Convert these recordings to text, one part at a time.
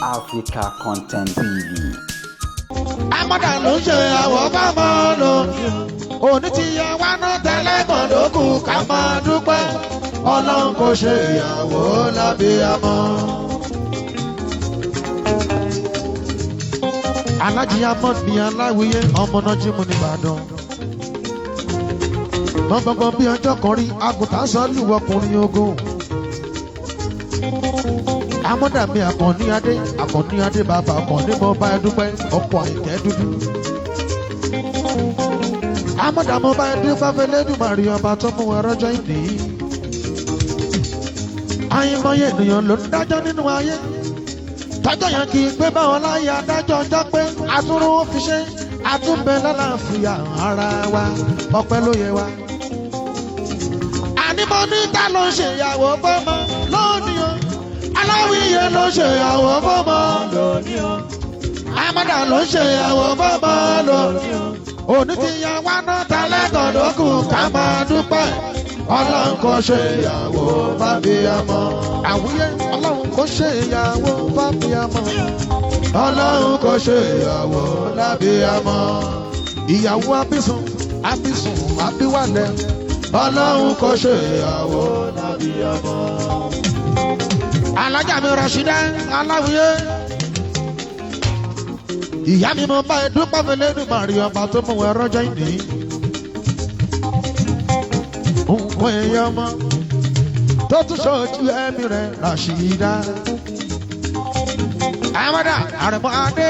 Africa Content TV. Amọ̀dà ló ń ṣe àwọ̀ fámọ́ lò. Òní ti yẹ wá ná tẹ́lẹ̀kàn ló kù ká máa dúpẹ́. Ọlọ́run kò ṣe ìyàwó lábíyamọ. Alájí Ahmad ní aláwíyé ọmọ náà jí mu nìbàdàn. Gbọ̀ngbọ̀ngbọ̀n bí ọjọ́ kan rí àgùntàn sọ́ọ́lù ọkùnrin ogun. Amọ́dàmí Àkànní Adé Àkànní Adé bàbá Àkànní mo bá ẹ dúpẹ́ ọkọ̀ àìkẹ́ dúdú. Amọ́dàmọ́ bá ẹ dúpẹ́ fẹlẹ́dùmarè ọba tó mú ẹrọ́jọ́ ìní. Àìmọye ènìyàn ló ń dájọ́ nínú ayé. Tọ́jọ́ yẹn kì í pé báwọn láyé adájọ́ ọjọ́ pé àtúrò ó fi ṣe àtúnbẹ lálàáfíà ara wa ọpẹ́ ló yẹ wa. Àní mo ní ta ló ń ṣèyàwó fọ́mọ lónìí o, aláwíyé ló ṣe ìyàwó fọ́mọ lónìí o, amada ló ṣe ìyàwó fọ́mọ lónìí o. Òní ti yan wá náà tẹ́lẹ̀kàn ló kù ká máa dúpẹ́. Ọlọ́run kò ṣe ìyàwó fábíyamọ. Àwíyé ọlọ́run kò ṣe ìyàwó fábíyamọ. Ọlọ́run kò ṣe ìyàwó lábíyamọ. Ìyàwó abísùn abísùn abíwálẹ̀. Ọlọ́run kò ṣe ìyàwó lábíyamọ. Alájà mi Rashida aláwíyé. Ìyá mi mo bá ẹ dúpẹ́ mi lẹ́nu màrí ọba tó mú ẹ rọ́jọ́ ìní. Nǹkan ẹ̀yẹ ọmọ tó tún ṣojú ẹ̀mí rẹ̀ Rashida. Àmọ́dá àrẹ̀mọ́ adé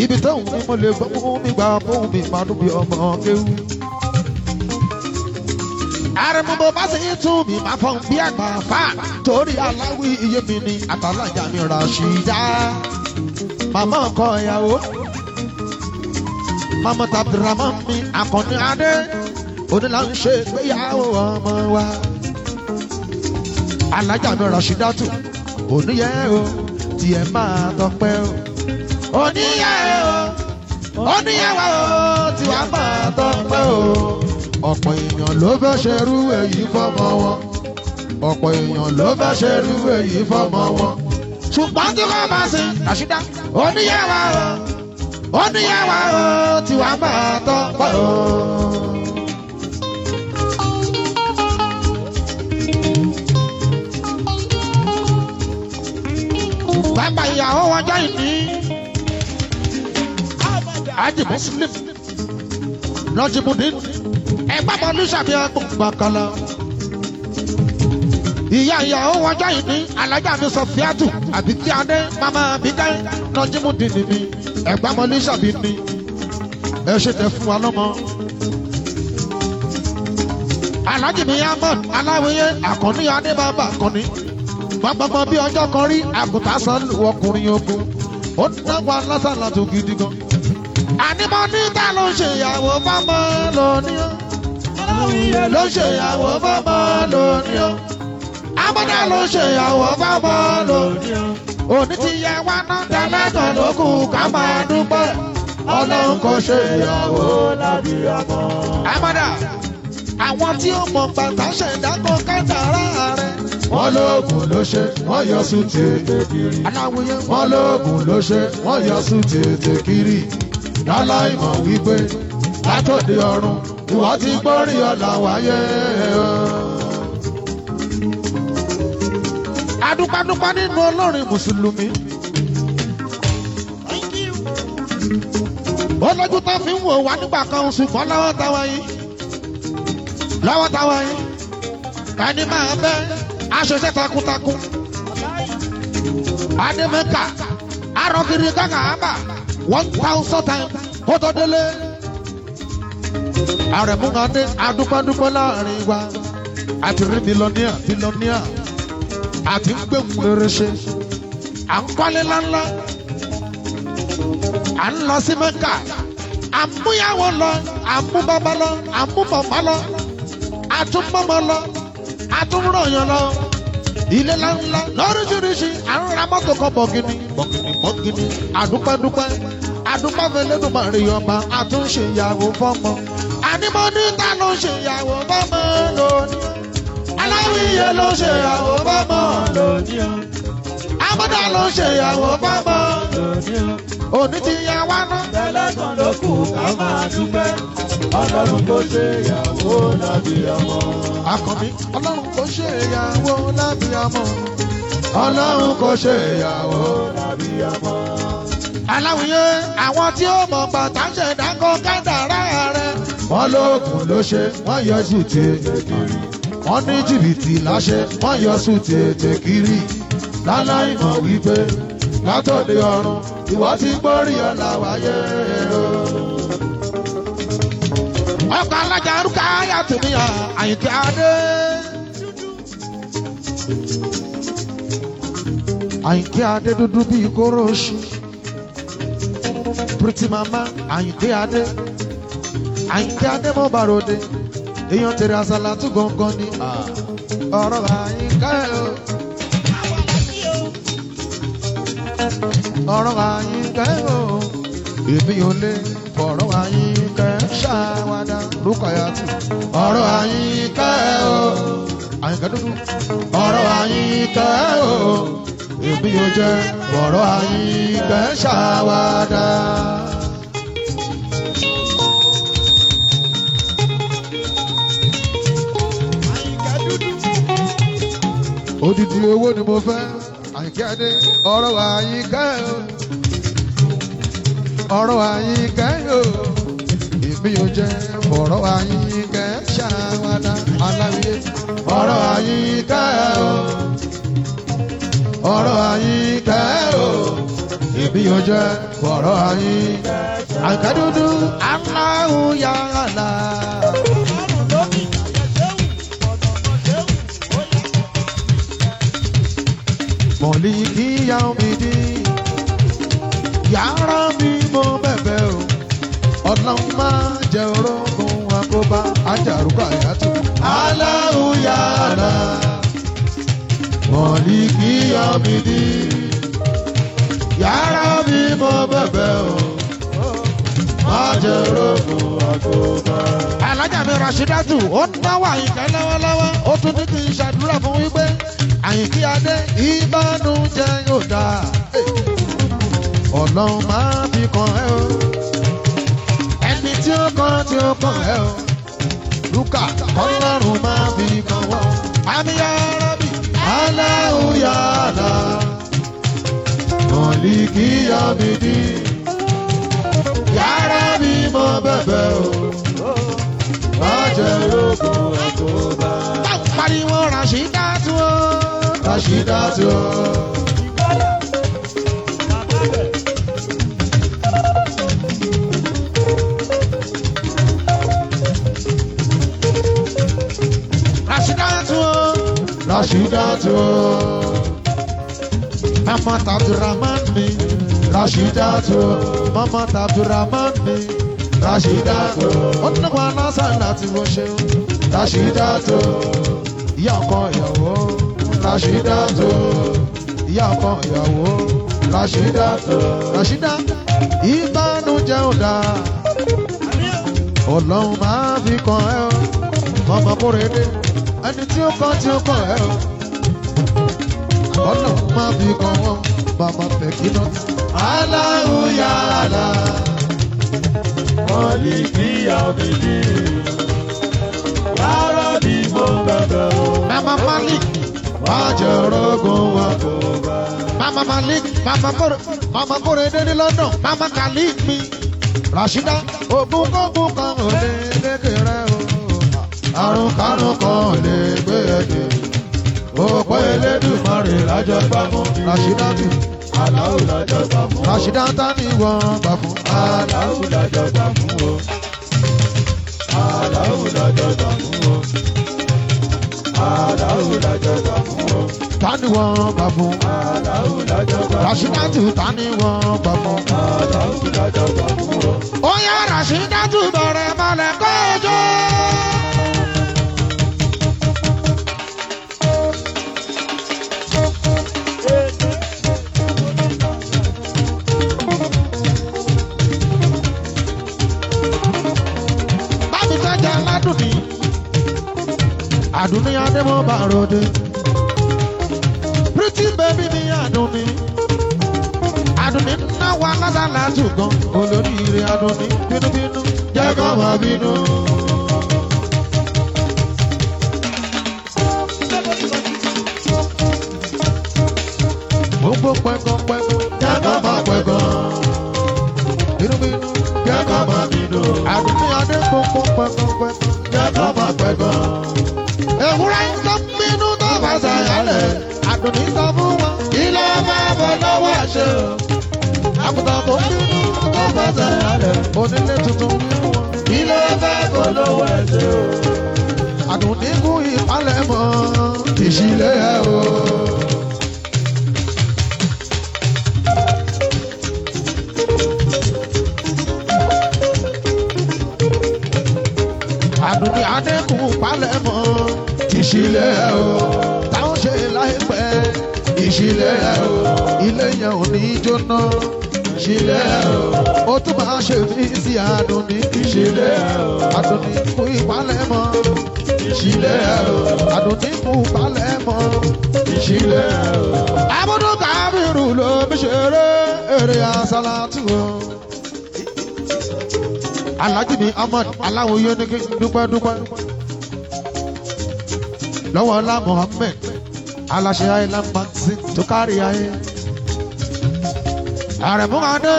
ibi tóun ní mo lè gbọ́ fún mi gbà fún mi máa dún bí ọmọ kéwú. Àrẹ̀mú mo bá sì tún mi máa fọ́n bí àgbà fà torí aláwí iye mi ni àtàlájà mi Rashida. Màmá ọkọ ìyàwó Màmá Abdulrahman mi Àkànní Adé onílà ń ṣe ìgbéyàwó ọmọ wa. Alájà mi Rashidatu oníyẹ o tiẹ̀ máa tọpẹ́ o. Oníyẹ o oníyẹ wa o tiwa máa tọpẹ́ o. Ọ̀pọ̀ èèyàn ló fẹ́ ṣerú èyí fọ́mọ wọn. Ọ̀pọ̀ èèyàn ló fẹ́ ṣerú èyí fọ́mọ wọn. Ṣùgbọ́n tí wọ́n bá sin Rashida oníyẹ wa o oníyẹ wa o tiwa máa tọpẹ́ o. Bàbá ìyàwó wọn jẹ́ ìní. Ájì Muslim Lọ́jìmùdín ẹgbẹ́ mọ nísàbí agbóǹgbàkàlà. Ìyá ìyàwó wọn jẹ́ ìní. Alájà mi sọ fíàtù àbí kí adé màmá àbíkẹ́ Lọ́jìmùdín ni mi. Ẹgbẹ́ mọ nísàbí ni. Ẹ ṣe tẹ fún wa lọ́mọ. Alájì mi Ahmad Aláwíyé Àkànní Adé bàbá Àkànní gbọ̀ngbọ̀ngbọ̀n bí ọjọ́ kan rí àgùntàn sàn lù ọkùnrin ogun ó dáwọ́ alásàlá tó gidi gan. Ànímọ́ níta ló ń ṣe ìyàwó fọ́mọ lónìí o. Ló ń ṣe ìyàwó fọ́mọ lónìí o. Amọ́dá ló ń ṣe ìyàwó fọ́mọ lónìí o. Òní ti yẹ wá ná tẹ́lẹ̀tàn ló kù ká máa dúpẹ́. Ọlọ́run kò ṣe ìyàwó lábíyamọ. Amọ́dá àwọn tí ó mọ̀ bàtà ṣẹ̀dá kan kádàrá rẹ̀. Wọ́n lóògùn ló ṣe, wọ́n yọ sùn tètè kiri. Aláwòye wọ́n lóògùn ló ṣe, wọ́n yọ sùn tètè kiri. Láláì mọ̀ wípé látòdì ọ̀run ìwọ ti gbórí ọ̀la wáyé. Adúpádúpá nínú olórin Mùsùlùmí. Ó lójú tó fi ń wò wá nígbà kan ṣùgbọ́n lọ́wọ́ táwa yìí. Lọ́wọ́ táwa yìí. Ẹni máa bẹ́ aṣoṣẹ́ takuntakun. Adémẹ́kà arọ́kiri kàkà ábà 1000 times kó tó délé. Àrẹ̀múnadé adúpẹ́dúpẹ́ láàrin wa. Àti rí bílọ́níà bílọ́níà. Àti ń gbẹ̀mú rere ṣe. À ń kọ́lé ńláńlá. À ń lọ sí Mẹ́kà. À ń múyàwó lọ, à ń mú bàbá lọ, à ń mú màmá lọ, àtúmọ̀mọ́ lọ, àtúnrọ̀yàn lọ. Ilé ńláńlá lóríṣiríṣi à ń ra mọ́tò kan bọ̀gìnì bọ̀gìnì bọ̀gìnì àdúpẹ́dúpẹ́ àdúpẹ́fẹ́ lẹ́dùnmarè ọba àtúnṣe ìyàwó fọ́mọ. Ànímọ́ níta ló ń ṣe ìyàwó fọ́mọ lónìí. Aláwíyé ló ṣe ìyàwó fọ́mọ lónìí. Amọ́dá ló ń ṣe ìyàwó fámọ́. Lónìí o. Òní ti yà wá ná. Tẹ́lẹ̀kan ló kù ká máa dúpẹ́. Ọlọ́run kò ṣe ìyàwó lábí ọmọ. Àkànbí Ọlọ́run kò ṣe ìyàwó lábíyamọ. Ọlọ́run kò ṣe ìyàwó. Lábí ọmọ. Aláwìyé àwọn tí ó mọ̀ bàtà ń ṣe dáńgọ́ kádàrá rẹ̀. Wọ́n lóògùn ló ṣe, wọ́n yọ sùn tètè kiri. Wọ́n ní jìbìtì láṣẹ, wọ́n yọ sùn tètè kiri. Láláì mọ̀ wípé látòdì ọ̀run ìwọ ti gbórí ọ̀la wáyé o. Ọkọ̀ alájà arúgbó ayàtò mi Àyìnkẹ́ Adé. Àyìnkẹ́ Adé dúdú bíi kóró oṣù. Pretty mama Àyìnkẹ́ Adé. Àyìnkẹ́ Adé mọ́ bàròdé. Èèyàn tèrè àsàlátù gangan ni. Ọ̀rọ̀ Àyìnkẹ́ o. Ọ̀rọ̀ Àyìnkẹ́ o. Èmi ò lè fọ̀rọ̀ Àyìnkẹ́ ṣàwádà Rúkàyàtù. Ọ̀rọ̀ Àyìnkẹ́ o. Àyìnkẹ́ dúdú. Ọ̀rọ̀ Àyìnkẹ́ o. Èmi ò jẹ́ fọ̀rọ̀ Àyìnkẹ́ ṣàwádà. Odidi owó ni mo fẹ́. Àyìnkẹ́ Adé. Ọ̀rọ̀ Àyìnkẹ́ o. Ọ̀rọ̀ Àyìnkẹ́ o. Èmi ò jẹ́ fọ̀rọ̀ Àyìnkẹ́ ṣàwádà aláwíyé. Ọ̀rọ̀ Àyìnkẹ́ o. Ọ̀rọ̀ Àyìnkẹ́ o. Èmi ò jẹ́ fọ̀rọ̀ Àyìnkẹ́. Àyìnkẹ́ dúdú Allahu ya Allah. Mọ̀lìkì ya omi dín. Yàrá mi mo bẹ̀bẹ̀ o. Ọlọ́run máa jẹ orógùn àkóbá ajárúkọ àyàtò. Allahu ya Allah. Mọ̀lìkì ya omi dín. Yàrá mi mo bẹ̀bẹ̀ o. Má jẹ orógùn Àkóbá. Alájà mi Rashidatu ó ń náwó Àyìnkẹ́ lọ́wọ́lọ́wọ́ ó tún ní kí n ṣàdúrà fún wípé Àyìnkẹ́ Adé ìbànújẹ́ yóò dáa. Ọlọ́run máa fi kàn ẹ́ o. Ẹni tí ó kàn tí ó kàn ẹ́ o. Lúkà kọ́lọ́run máa fi kàn wọ́n. Àmì ya Rabbi Allahu ya Allah. Mọ̀lìkì Yamidi. Yàrá mi mo bẹ̀bẹ̀ o. Má jẹ́ Rógùn àkóbá. Pariwo Rashidatu o. Rashidatu o. Rashidatu o. Rashidatu o. Mama Abdulrahman mi. Rashidatu o. Mama Abdulrahman mi. Rashidatu o. Ó ní wọn lásán láti wọ́n ṣe o. Rashidatu o. Ìyá ọkọ ìyàwó. Rashidatu o. Ìyá ọkọ ìyàwó. Rashidatu o. Rashida ìbànújẹ́ ò dáa. Ọlọ́run máa fi kàn ẹ́ o. Mọ̀mọ́ kórede ẹni tí ó kàn tí ó kàn ẹ́ o. Ọlọ́run máa fi kàn wọ́n bàbá fẹ́ kí náà. Allahu ya Allah. Mọ̀lìkì Yamidi. Yàrá mi mo bẹ̀bẹ̀ o. Mama Malik má jẹ́ orógùn wa. Àkóbá. Mama Malik Mama Kore Mama Korede ní London Mama Khalid mi. Rashida ògúnkógún kan ò lè lékè rẹ o. Àrùn kárùn kan ò lè gbé ẹ̀jẹ̀. Òpó Elédùmarè lájọ gbá mú. Rashida tù. Àlàó lájọ gbà fún o. Rashida ta ni wọ́n gbà fún. Àlàó lájọ gbà fún o. Àlàó lájọ gbà fún o. Àlàó lájọ gbà fún o. Ta ni wọ́n gbà fún. Àlàó lájọ gbà fún o. Rashida tù ta ni wọ́n gbà fún. Àlàó lájọ gbà fún o. Ó yá Rashida tù bẹ̀rẹ̀ mọ́lẹ̀ kọjọ́. Bámi tajà aládùnní. Àdùnní Adémọ́bà ròde. Pretty baby mi Àdùnní. Sálátù gan olóríire Adùnní bínúbínú jẹ́ kó máa bínú. Gbogbo pẹ̀gàn pẹ̀gàn jẹ́ kó máa pẹ̀gàn. Bínúbínú jẹ́ kó máa bínú. Àdùnní adé gbogbo pẹ̀gàn pẹ̀gàn jẹ́ kó máa pẹ̀gàn. Ewúrẹ́ ń sọ bínú tó bá ṣàyàlẹ̀. Àdùnní sọ fún wọn. Kí ló máa bọ̀ lọ́wọ́ àṣẹ o? Àgùntàn tó bínú tó bá ṣàyàlẹ̀. Onílé tuntun bínú wọn. Kí ló fẹ́ polówó ẹ̀ṣẹ̀ o? Àdùnní kú ìpalẹ̀mọ́ ìṣílẹ̀ ẹ̀ o. Àdùnní Adékun palẹ̀mọ́ ìṣílẹ̀ ẹ̀ o. Táwọn ṣe láìpẹ́ ìṣílẹ̀ ẹ̀ o. Ilé yẹn ò ní jóná ìṣílẹ̀ ẹ̀ o. Ó tún máa ṣe mí sí Àdùnní Ìṣílẹ̀ ẹ̀ o. Àdùnní kú ìpalẹ̀mọ́ Ìṣílẹ̀ ẹ̀ o. Àdùnní kú palẹ̀mọ́. Ìṣílẹ̀ ẹ̀ o. Abudu Kabiru ló fi ṣeré eré asálàtú o. Alhaji mi Ahmad Aláwòye ní kí n dúpẹ́ dúpẹ́. Lọ́wọ́ ọlá Mohammed aláṣẹ Island Magazine tó kárí ayé. Àrẹ̀mú Adé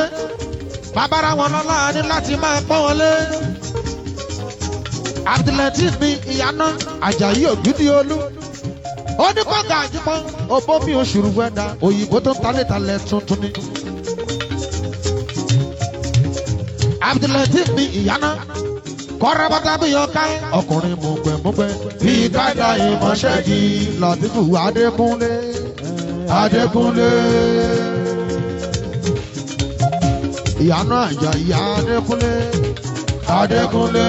bàbára wọn lọ́la ní láti máa pọ́n wọn lé. Abdulateef mi ìyáná Àjàyí Ògúndí Olú ó ní kọ́ńgà àjípọ́n òbómi oṣù wẹ́dà òyìnbó tó ń talẹ̀talẹ̀ tuntun ni. Abdulateef mi ìyáná kọ́rọ́bọ́tà bí yọká ọkùnrin mọ̀gbẹ́mọ̀gbẹ́ bí kájà ìmọ̀ṣẹ́jì Látìfù Adékúnlé Adékúnlé. Ìyáná Àjàyí Adékúnlé Adékúnlé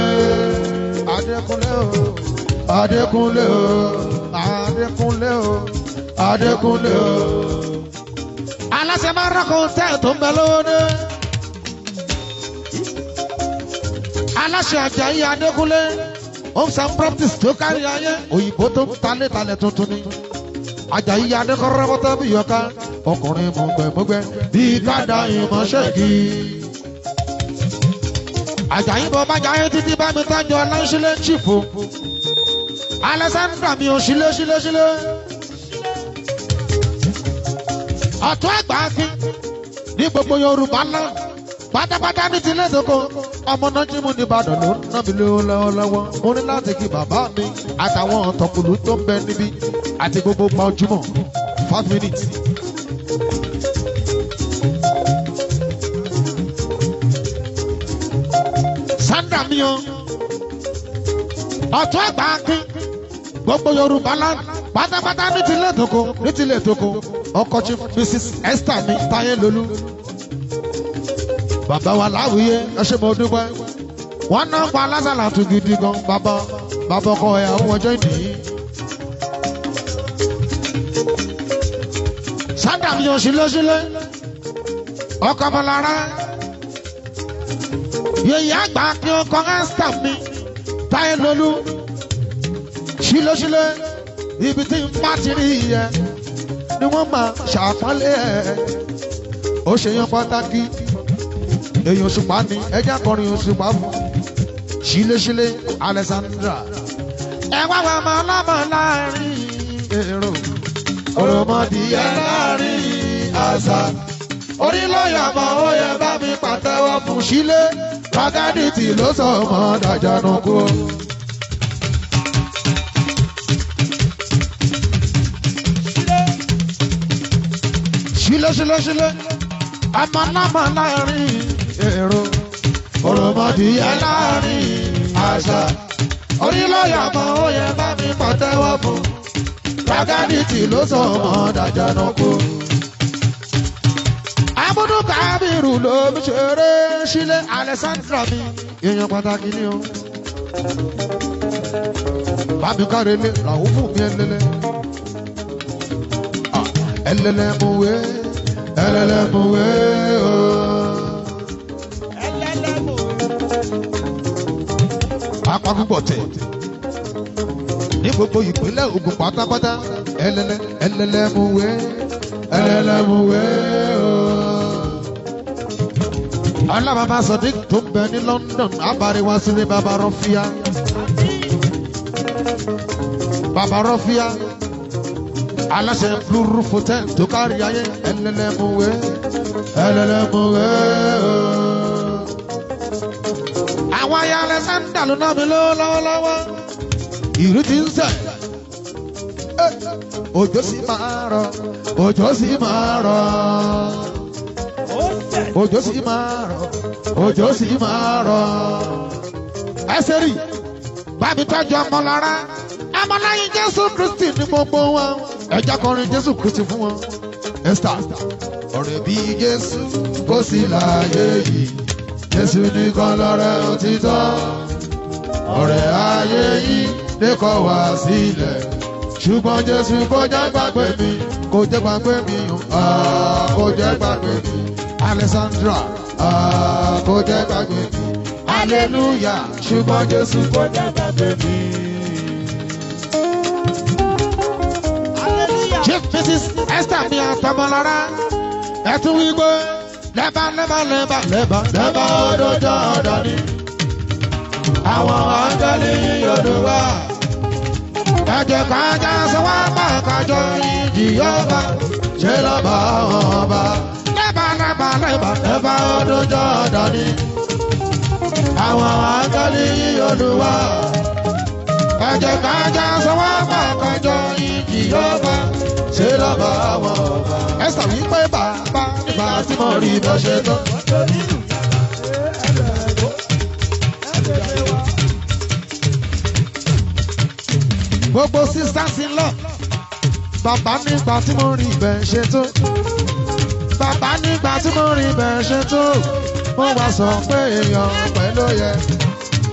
Adékúnlé o Adékúnlé o Adékúnlé o Adékúnlé o. Aláṣẹ máa ń rọ́kùn tẹ́ tó ń bẹ lóde. Aláṣẹ Àjàyí Adékúnlé homes and properties tó kárí ayé òyìnbó tó ń talé talẹ̀ tuntun ni. Àjàyí Adékúnlé rẹ́pọ́tẹ́ bí yọká ọkùnrin mọ̀gbẹ́mọ̀gbẹ́ bí kádà ìmọ̀ṣẹ́gi. Àjàyí bọ́ bá jayé títí bá mi tọ́jú ọlọ́ṣílẹ̀ chìfò. Alessandra mi ò sílé sílé sílé. Ọ̀tún àgbà akin ní gbogbo Yorùbá ńlá pátápátá ní tilé ìdókò ọmọ náà jí mu ní Ìbàdàn ló ń ná mi lówó lọ́wọ́lọ́wọ́. Mo ní láti kí bàbá mi àtàwọn ọ̀tọ̀kùlú tó ń bẹ níbí àti gbogbo pa ojúmọ̀ 5 minutes. Sandra mi o ọ̀tún àgbà akin gbogbo Yorùbá lá pátápátá ní tilé ìdókò ní tilé ìdókò ọkọ chief Mrs Esther mi Táyé Lolú bàbá wa láwùyé ẹ ṣé mo dúpẹ́ wọn náà pa lásàlà tún gidi gan bàbá bàbá ọkọ ẹ àwọn ọjọ́ ìní. Sandra mi ò sílé sílé ọkọ ọmọlára yèyí àgbà kí ọkọ Esther mi Táyé Lolú sílé sílé ibi tí n bá ti rí yẹ ni wọ́n máa ṣàpọ́nlé ẹ̀ ó ṣe yan pàtàkì èyàn òṣùpá ni ẹjẹ́ akọrin òṣùpá fún sílé-sílé Alexandra ẹ wá wà máa lámà láàrin èrò Òròmọdìyẹ láàrin àṣà. Orí lọ́yà mọ́ ó yẹ bá mi pàtẹ́wọ́ fún sílé rágádìtì ló sọ ọmọ dàjánù kú. Sílé sílé sílé ọmọ náà láàrin èrò òròmọdìyẹ láàrin àṣà orí lọ́yà mọ́ ó yẹ bá mi pàtẹ́wọ́ fún rágádìtì ló sọ ọmọ dàjánù kú. Abudu Kabiru ló ń ṣeré sílé Alexandra mi èèyàn pàtàkì ni o. Bámi káre lé làwọn fún mi ẹlẹ́lẹ́. Ẹlẹ́lẹ́ mú wé ẹlẹ́lẹ́ mú wé o. Apakúgbọ̀ tẹ̀ ní gbogbo ìpínlẹ̀ Ògùn pátápátá ẹlẹ́lẹ́ ẹlẹ́lẹ́ mú wé ẹlẹ́lẹ́ mú wé o. Ọlá bàbá Sadiq tó ń bẹ ní London, abariwa sílé bàbá Rọ́fíà. Bàbá Rọ́fíà, aláṣẹ Blue Roof Hotel tó kárí ayé ẹlẹ́lẹ́múwé, ẹlẹ́lẹ́múwé. Àwọn aya Alexander ló ná mi lówó lọ́wọ́lọ́wọ́. Ìlú ti ń sẹ̀. Òjò sì máa rọ̀, òjò sì máa rọ̀, òjò sì máa rọ̀, òjò sì máa rọ̀. Ẹsẹ̀ rí, bábí tọ́jú ọmọ lára, ọmọláyé Jésù Kristi ní gbogbo wọn. Ẹja kọrin Jésù Kristi fún wọn. Esther, ọ̀rẹ́ bí Jésù kò sí láyé yìí, Jésù nìkan lọ́rẹ́ òtítọ́. Ọ̀rẹ́ ayé yìí lè kọ̀ wá sílẹ̀. Ṣùgbọ́n Jésù kò jẹ́ gbàgbé mi, kò jẹ́ gbàgbé mi, ah, kò jẹ́ gbàgbé mi. Alexandra, ah, kò jẹ́ gbàgbé mi. Hallelujah, ṣùgbọ́n Jésù kò jẹ́ gbàgbé mi. Chief Mrs. Esther mi àtọmọlára, ẹ tún wí pé lẹ́bà lẹ́bà lẹ́bà lẹ́bà lẹ́bà ọdọọdọ ọ̀dọ́ ni. Àwọn áńgẹ́lì yóò wá. Ẹ jẹ́ ká já sọ wá bá kájọ ìjìyọba ṣe lọ́ba ọba. Lẹ́bà lẹ́bà lẹ́bà lẹ́bà ọdọọdọ ọ̀dọ́ ni. Àwọn áńgẹ́lì yóò wá. Ẹ jẹ́ ká já sọ wá bá kájọ ìjìyọba ṣe lọ́ba àwọn ọba. Ẹ sọ wípé bàbá nígbà tí mo rí bó ṣe tó. Gbogbo sisters in law, bàbá nígbà tí mo rí bẹ́ẹ̀ ṣe tó. Bàbá nígbà tí mo rí bẹ́ẹ̀ ṣe tó. Mo wá sọ pé èèyàn pẹ̀lú yẹ.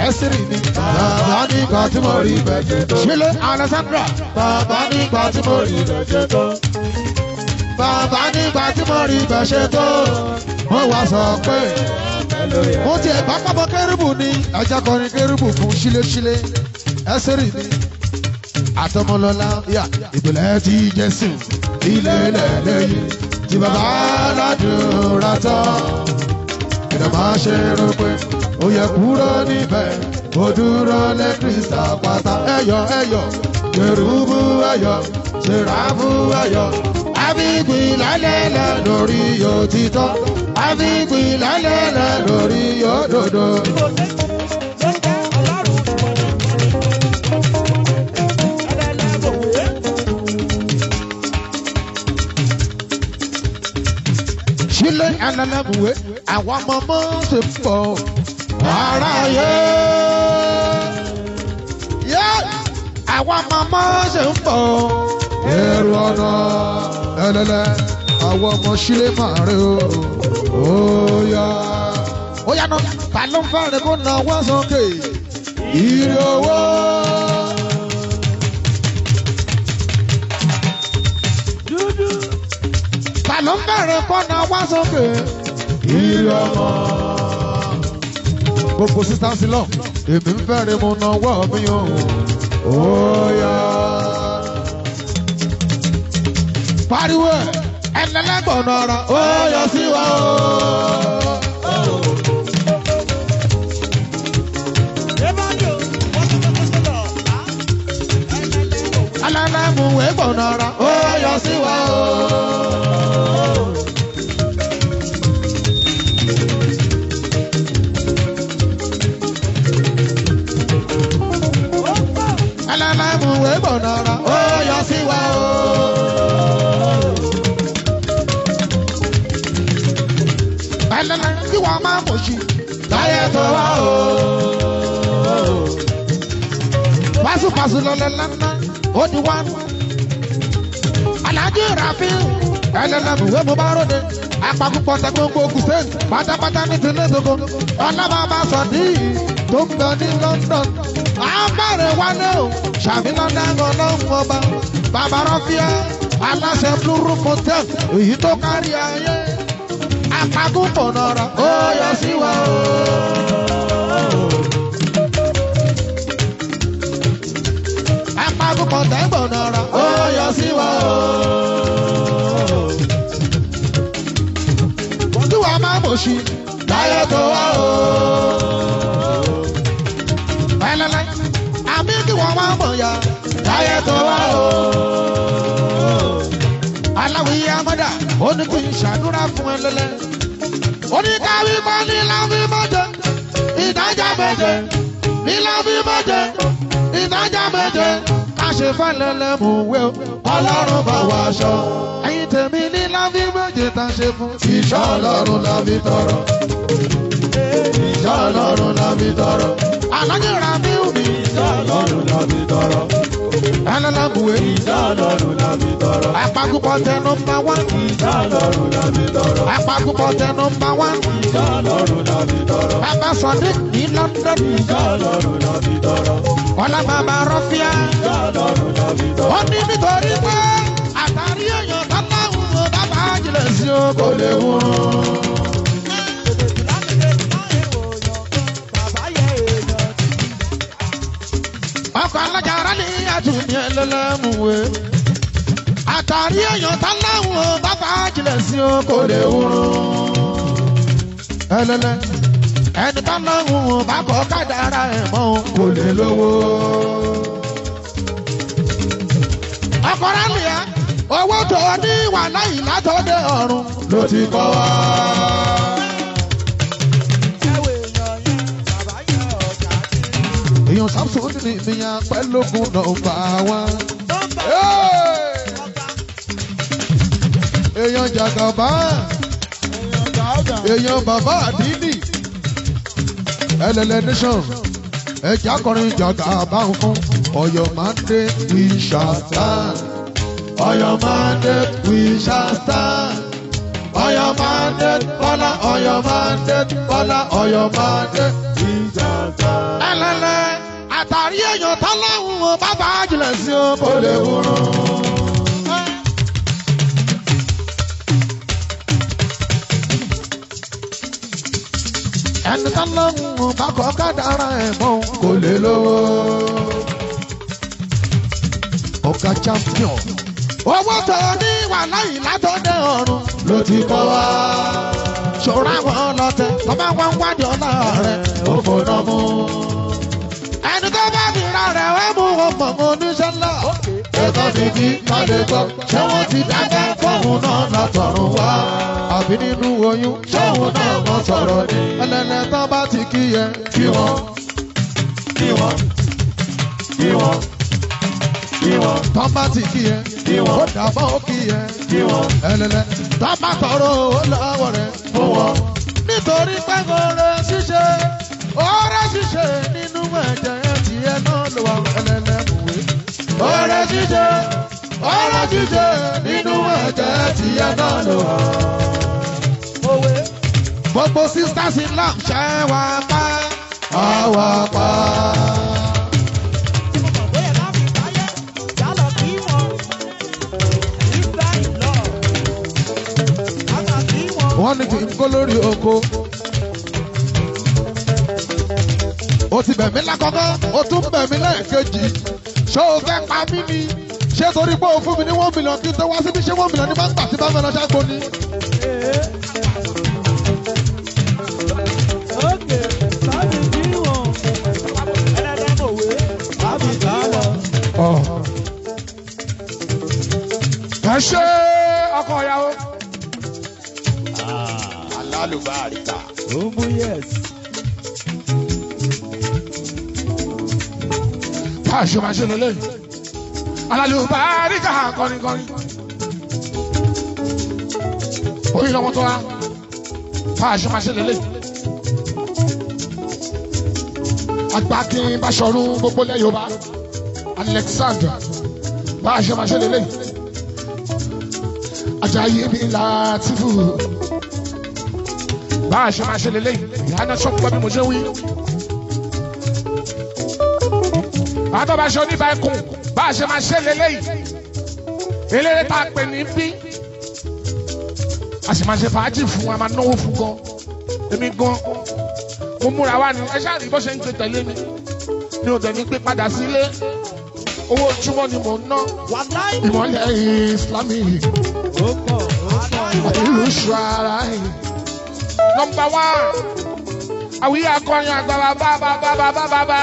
Ẹ sì rí mi. Bàbá nígbà tí mo rí bẹ́ẹ̀ ṣe tó. Ṣílẹ̀ Alexandra. Bàbá nígbà tí mo rí bẹ́ẹ̀ ṣe tó. Bàbá nígbà tí mo rí bẹ́ẹ̀ ṣe tó. Mo wá sọ pé mo tiẹ̀ bá pápọ̀ kérúbù ni. Ẹja kọrin kérúbù fún ṣíléṣílé. Ẹ sì rí mi. Àtọmọlọlá yà ìpìlẹ̀ ti Jésù ilé lẹ́lẹ́yìn tí bàbá aládùúrà tán. Ìdá máa ṣe rò pé ó yẹ kúrò níbẹ̀, ó dúró lé Kristi àpáta. Ẹyọ ẹyọ, kérúbù ẹyọ, séráfù ẹyọ, àbígbì lálẹ́lẹ̀ lórí òtítọ́, àbígbì lálẹ́lẹ̀ lórí òdodo. Sílé alálàbùwé, àwọn ọmọ ọmọ ṣe ń bọ̀ aráyé. Yé! Àwọn ọmọ ọmọ ṣe ń bọ̀ èrò ọ̀nà ẹlẹ́lẹ́. Àwọn ọmọ sílé máa rí o. Ó yá. Ó yá náà, ta ló ń fẹ́rẹ̀ kó na wá sókè? Ire owó. Ta ló ń bẹ̀rẹ̀ kó na wá sókè? Ire ọmọ. Gbogbo sísá sí lọ, èmi ń fẹ́rẹ̀ mo na wọ́ mi o. Ó yá. Pariwo ẹ̀, ẹlẹ́lẹ́gbọ̀n ara, ó yọ sí wa o. Alálẹ́mùwé gbọ̀nà ara, ó yọ sí wa o. Alálẹ́mùwé gbọ̀nà ara, ó yọ sí wa o. Alálẹ́ kí wọ́n máa mọ̀ sí. Láyé tó wá o. Pásùpàsù lọ́lẹ̀ lánàá, ó di wá. Alhaji Rafiu, ẹlẹ́lẹ́mùwé mo bá ròde. Apakupọ̀ tẹ gbogbo Ogun State pátápátá ní tilé gbogbo. Ọlọ́mọba Sọ̀dí tó ń bẹ ní London. À ń bẹ̀rẹ̀ wálé o, ṣàmì London ọlọ́run ọba. Bàbá Rọ́fíà, aláṣẹ Blue Roof Hotel, èyí tó kárí ayé. Apakupọ̀ nọ̀rọ̀ ó yọ sí wa o. Apakupọ̀ tẹ́gbọ̀n nọ̀rọ̀ ó yọ sí wa o. Tí wàá máa mọ̀ sí, Láyé tó wá o. Ẹlẹ́lẹ́, àmì kí wọ́n wá mọ̀ ya. Láyé tó wá o. Aláwìyé Amọ́dà, ó ní kí n ṣàdúrà fún ẹlẹ́lẹ́. Ó ní káwí mọ́ ní láwí mọ́jọ, ìdájà méje, ní láwí mọ́jọ, ìdájà méje. Ká ṣe fẹ́lẹ́lẹ́ mú wé o, Ọlọ́run bá wa aṣọ. Ẹ̀yin tèmi ní láwí méje tá a ṣe fún. Ìṣọ́ Ọlọ́run la fi tọrọ. Ìṣọ́ Ọlọ́run la fi tọrọ. Àlájì Rabiu mi. Ìṣọ́ Ọlọ́run la fi tọrọ. Ẹlẹ́lẹ́ mú wé. Ìṣọ́ Ọlọ́run la fi tọrọ. Àpagùpọ̀ tẹ nọmba wán. Ìṣọ́ Ọlọ́run la fi tọrọ. Àpagùpọ̀ tẹ nọmba wán. Ìṣọ́ Ọlọ́run la fi tọrọ. Bàbá Sadiq ní London. Ìṣọ́ Ọlọ́run la fi tọrọ. Ọlá bàbá Rọ́fíà. Ìṣọ́ Ọlọ́run la fi tọrọ. Ó ní nítorí pé àtàrí èèyàn tọ́láhùn ò bàbá jìnlẹ̀ sí o kò lè wúrun. Ọkọ̀ alájà rálí àtúnyẹ lọ́lọ́mùwé. Àtàrí èèyàn tọ́láhùn ò bàbá jìnlẹ̀ sí o kò lè wúrun. Ẹlẹ́lẹ́ ẹni tọ́láhùn ò bá kọ́ kádàrá ẹ̀ mọ́ o kò lè lówó. Ọkọ̀ rálí ẹ̀ owó tó ní wàhálà ìlàtọ̀dé ọ̀run Ló ti kọ́ wa. Èèyàn Samson ní ìyàn pẹ́lógún nọ́mbà wá. Èèyàn Jàgàbá, èèyàn bàbá àdínì, ẹlẹ́lẹ́ nation, ẹ̀jẹ̀ akọrin Jàgàbá ń fún. Ọ̀yọ́ mandate we shall stand. Ọ̀yọ́ mandate we shall stand. Ọ̀yọ́ mandate Bọ́lá, Ọ̀yọ́ mandate Bọ́lá, Ọ̀yọ́ mandate ẹlẹ́lẹ́ àtàrí èèyàn tọ́láhùn ò bàbá jùlọ sí o kò lè wúrun. Ẹni tọ́láhùn ò bá kọ́ kádàrá ẹ̀ mọ́ o kò lè lówó. Ọ̀gá champion. Owó tó ní wàhálà ìlàtọ̀dé ọ̀run Ló ti kọ́ wa. ṣòro àwọn ọlọ́tẹ̀ tó bá wá ń wádìí ọ̀la rẹ̀. Ó fọ̀nà mú. Ẹni tó bá fi ra rẹ̀ wẹ́ mú wọn mọ̀ mọ́ oníṣẹ́ ńlá. Ẹ̀ka mi kí ká lè gbọ́. Ṣé wọ́n ti dábẹ́ fóun náà látọ̀run wá? Àbí nínú oyún? Ṣóun náà mọ̀ sọ̀rọ̀ ni. Ẹlẹ́lẹ́ tán bá ti kí yẹ. Kí wọ́n. Kí wọ́n. Kí wọ́n. Kí wọ́n. Tán bá ti kí yẹ. Kí wọ́n. Ó dàbọ̀ ó kí yẹ. Kí wọ́n. Ẹlẹ́lẹ́ tán bá tọrọ owó lọ́wọ́ rẹ̀. Fún wọn. Nítorí pé oore ṣíṣe, oore ṣíṣe nínú ẹ̀jẹ̀ tiẹ̀ náà ló wà ẹlẹ́lẹ́ mùwé. Oore ṣíṣe. Oore ṣíṣe nínú ẹ̀jẹ̀ tiẹ̀ náà ló wà. Gbogbo sisters in law ṣẹ́ wá pa. Àwa pa. Wọ́n ní kí n kó lórí oko. O ti bẹ̀ mí lákọ́kọ́, o tún bẹ̀ mí lẹ́ẹ̀kejì. Ṣé o fẹ́ pa mí ni? Ṣé torí pé o fún mi ní 1 million kí n tó wá síbí? Ṣé 1 million ní bá ń gbà tí bá fẹ́ lọ ṣáko ni? Ẹ ṣe ọkọ ìyàwó. Alálùbáríkà. Bá a ṣe máa ṣe lélẹ́yìn. Alálùbáríkà kọrin kọrin. Oyin lọ́mọ tó wá. Bá a ṣe máa ṣe lélẹ́yìn. Agbákin Báṣọ̀run gbogbo ilẹ̀ Yorùbá. Alexander. Bá a ṣe máa ṣe lélẹ́yìn. Ajayi mi Latifu. Bá a ṣe máa ṣe lélẹ́yìn. Ìyá náà ṣọ́kùnrin bí mo ṣe wí. Àtọ́bàṣe oníbà ẹkùn bá a ṣe máa ṣe lélẹ́yìí. Eléré tá a pè ní bí. A sì máa ṣe fàájì fún wa, máa náwó fún gan. Èmi gan. Mo múra wá ni, ẹ ṣáà rí bó ṣe ń gbé tẹ̀lé mi. Mi ò dẹ̀ ní gbé padà sílé. Owó ojúmọ́ ni mò ń ná. Ìmọ̀lẹ̀ Ìsìlámì. Ìlú ṣọ́ara yìí. Number one. Àwíyé akọrin àgbà bàbá bàbá bàbá bàbá.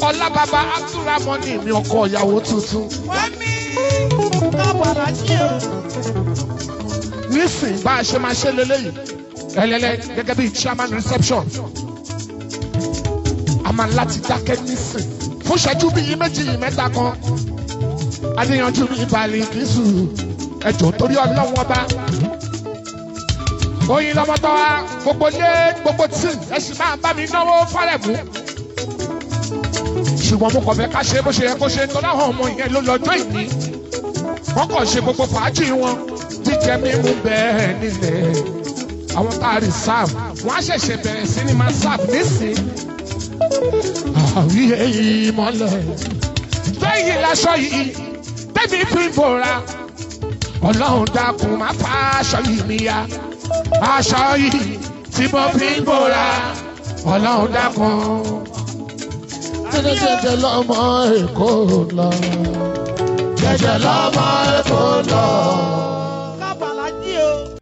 Ọlá bàbá Abdulramoni mi ọkọ ìyàwó tuntun. Nísìnyí bá a ṣe máa ṣe leléyìí. Ẹlẹ́lẹ́ gẹ́gẹ́ bíi chairman reception. A máa láti dákẹ́ nísìn. Fún ìṣẹ́jú bíi méjì mẹ́ta kan. Adéyanjú mi balẹ̀ kìí ẹjọ́ torí ọlọ́run ọba. Oyin lọmọtọ wa gbogbo lé gbogbo tí ẹ sì máa bá mi náwó fárẹ̀mú. Ṣùgbọ́n mo kàn fẹ́ ká ṣe bó ṣe yẹ kó ṣe tọ́lá àwọn ọmọ yẹn ló lọ́jọ́ ìní. Wọ́n kàn ṣe gbogbo fàájì wọn jíjẹ mímu bẹ́ẹ̀ nílẹ̀. Àwọn tá a rí sáàb wọ́n á ṣẹ̀ṣẹ̀ bẹ̀rẹ̀ sí ni máa sáàb nísìn. Àwíyé ìmọ̀lẹ̀. Bẹ́ẹ̀ láṣọ yìí tẹ́mi fi ń bòra. Ọlọ́run dákun má fa aṣọ yìí mi ya. Aṣọ yìí tí mo fi ń bòra. Ọlọ́run dákun. Jẹ́jẹ́ lọ́mọ Èkó lọ. Jẹ́jẹ́ lọ́mọ Èkó lọ.